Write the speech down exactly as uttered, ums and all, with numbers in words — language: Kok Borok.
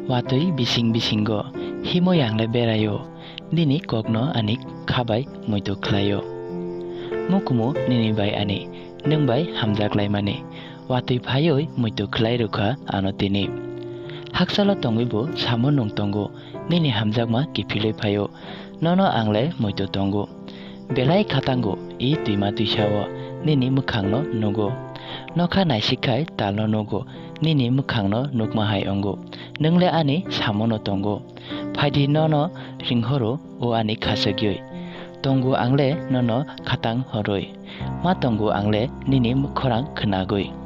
Watwi bising bisingo himwi ang le beraio, nini kokno ani kha bai muitu khlaio. Mukumu nini bai ani, nwng bai hamjak laimani, watwi phaiwi muitu khlai rwkha ano tini. Haksalo tongwibo samo nwng tongo, nini hamjakma kiphilwi phaio, nono ang le muitu tongo. Belai khatango i twima twisao, nini mwkhangno nugo. Nokha naisik khai talno nugo, nini mwkhangno nukma hai wngo. Nwng le ani samono tongo. Phaidi nono ringhoro o ani khasagwi. Tongo ang le nono khatang horwi. Ma tongo ang le nini khorang khnagwi.